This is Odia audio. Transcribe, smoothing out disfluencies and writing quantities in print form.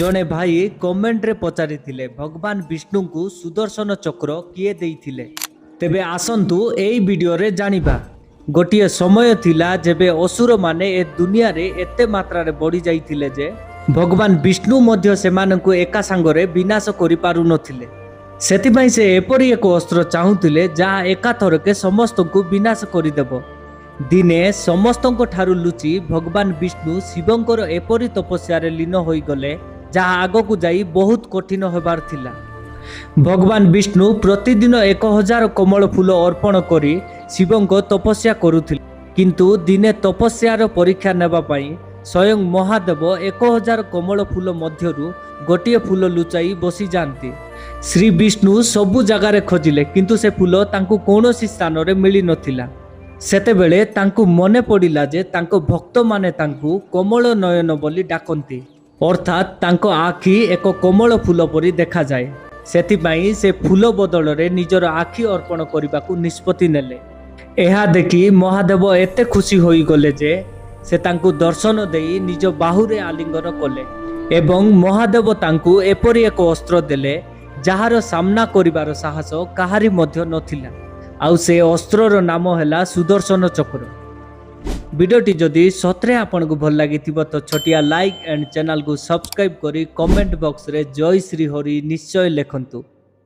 ଜଣେ ଭାଇ କମେଣ୍ଟରେ ପଚାରିଥିଲେ, ଭଗବାନ ବିଷ୍ଣୁଙ୍କୁ ସୁଦର୍ଶନ ଚକ୍ର କିଏ ଦେଇଥିଲେ? ତେବେ ଆସନ୍ତୁ ଏଇ ଭିଡ଼ିଓରେ ଜାଣିବା। ଗୋଟିଏ ସମୟ ଥିଲା, ଯେବେ ଅସୁରମାନେ ଏ ଦୁନିଆରେ ଏତେ ମାତ୍ରାରେ ବଢ଼ି ଯାଇଥିଲେ ଯେ ଭଗବାନ ବିଷ୍ଣୁ ମଧ୍ୟ ସେମାନଙ୍କୁ ଏକା ସାଙ୍ଗରେ ବିନାଶ କରିପାରୁନଥିଲେ। ସେଥିପାଇଁ ସେ ଏପରି ଏକ ଅସ୍ତ୍ର ଚାହୁଁଥିଲେ, ଯାହା ଏକାଥରକେ ସମସ୍ତଙ୍କୁ ବିନାଶ କରିଦେବ। ଦିନେ ସମସ୍ତଙ୍କ ଠାରୁ ଲୁଚି ଭଗବାନ ବିଷ୍ଣୁ ଶିବଙ୍କର ଏପରି ତପସ୍ୟାରେ ଲୀନ ହୋଇଗଲେ, ଯାହା ଆଗକୁ ଯାଇ ବହୁତ କଠିନ ହେବାର ଥିଲା। ଭଗବାନ ବିଷ୍ଣୁ ପ୍ରତିଦିନ 1000 କମଳ ଫୁଲ ଅର୍ପଣ କରି ଶିବଙ୍କ ତପସ୍ୟା କରୁଥିଲେ। କିନ୍ତୁ ଦିନେ ତପସ୍ୟାର ପରୀକ୍ଷା ନେବା ପାଇଁ ସ୍ୱୟଂ ମହାଦେବ 1000 କମଳ ଫୁଲ ମଧ୍ୟରୁ ଗୋଟିଏ ଫୁଲ ଲୁଚାଇ ବସିଯାଆନ୍ତି। ଶ୍ରୀ ବିଷ୍ଣୁ ସବୁ ଜାଗାରେ ଖୋଜିଲେ, କିନ୍ତୁ ସେ ଫୁଲ ତାଙ୍କୁ କୌଣସି ସ୍ଥାନରେ ମିଳିନଥିଲା। ସେତେବେଳେ ତାଙ୍କୁ ମନେ ପଡ଼ିଲା ଯେ ତାଙ୍କ ଭକ୍ତମାନେ ତାଙ୍କୁ କମଳ ନୟନ ବୋଲି ଡାକନ୍ତି, ଅର୍ଥାତ୍ ତାଙ୍କ ଆଖି ଏକ କମଳ ଫୁଲ ପରି ଦେଖାଯାଏ। ସେଥିପାଇଁ ସେ ଫୁଲ ବଦଳରେ ନିଜର ଆଖି ଅର୍ପଣ କରିବାକୁ ନିଷ୍ପତ୍ତି ନେଲେ। ଏହା ଦେଖି ମହାଦେବ ଏତେ ଖୁସି ହୋଇଗଲେ ଯେ ସେ ତାଙ୍କୁ ଦର୍ଶନ ଦେଇ ନିଜ ବାହୁରେ ଆଲିଙ୍ଗନ କଲେ ଏବଂ ମହାଦେବ ତାଙ୍କୁ ଏପରି ଏକ ଅସ୍ତ୍ର ଦେଲେ, ଯାହାର ସାମ୍ନା କରିବାର ସାହସ କାହାରି ମଧ୍ୟ ନଥିଲା। ଆଉ ସେ ଅସ୍ତ୍ରର ନାମ ହେଲା ସୁଦର୍ଶନ ଚକ୍ର। ଭିଡ଼ିଓଟି ଯଦି ସତରେ ଆପଣଙ୍କୁ ଭଲ ଲାଗିଥିବ, ତ ଛୋଟିଆ ଲାଇକ୍ ଆଣ୍ଡ ଚ୍ୟାନେଲକୁ ସବସ୍କ୍ରାଇବ୍ କରି କମେଣ୍ଟ ବକ୍ସରେ ଜୟ ଶ୍ରୀ ହରି ନିଶ୍ଚୟ ଲେଖନ୍ତୁ।